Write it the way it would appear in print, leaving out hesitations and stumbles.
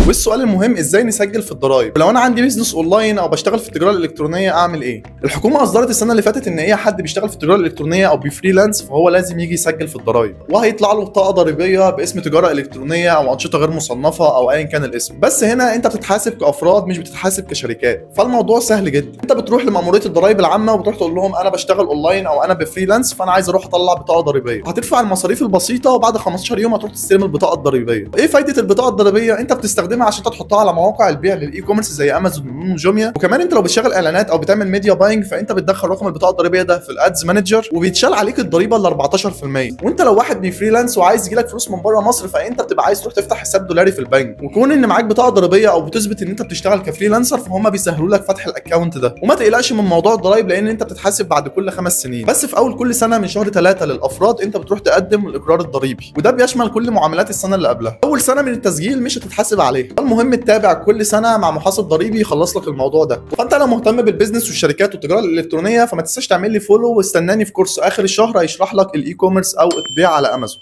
والسؤال المهم، ازاي نسجل في الضرايب؟ لو انا عندي business online او بشتغل في التجارة الالكترونية اعمل ايه؟ الحكومة اصدرت السنة اللي فاتت ان اي حد بيشتغل في التجارة الالكترونية او بي freelance فهو لازم يجي يسجل في الضرايب، وهيطلع له بطاقة ضريبية باسم تجارة الكترونية او انشطة غير مصنفه او ايا كان الاسم. بس هنا انت بتتحاسب كافراد مش بتتحاسب كشركات، فالموضوع سهل جدا. انت بتروح لمأموريه الضرايب العامة وبتروح تقول لهم انا بشتغل اونلاين او انا ب freelance، فانا عايز اروح اطلع بطاقة ضريبية. هتدفع المصاريف البسيطة وبعد 15 يوم هتروح تستلم البطاقة الضريبية. ايه فايده البطاقة الضريبية؟ انت بتستخدمها عشان تحطها على مواقع البيع لل e-commerce زي امازون وجوميا، وكمان انت لو بتشغل اعلانات او بتعمل media buying فانت بتدخل رقم البطاقة الضريبية ده في ال Ads Manager وبيتشال عليك الضريبة ال 14%. وانت لو واحد بي freelance وعايز يجيلك فلوس من بره مصر فانت بتبقى عايز تروح تفتح حساب دولاري في البنك، وكون ان معاك بطاقة ضريبية او بتثبت ان انت بتشتغل ك freelancer فهم بيسهلوا لك فتح ال account ده. وما تقلقش من موضوع الضرايب لان انت بتتحاسب بعد كل 5 سنين، بس في اول كل سنة من شهر 3 للافراد انت بتروح تقدم الاقرار الضريبي، وده بيشمل كل معاملات السنة اللي قبلها. اول سنة من التسجيل مش هتتحاسب عليها. المهم تتابع كل سنة مع محاسب ضريبي يخلص لك الموضوع ده. فانت لو مهتم بال business والشركات والتجارة الالكترونية فما تنساش تعمل لي follow، واستناني في كورس اخر الشهر هيشرح لك ال e-commerce او البيع على امازون.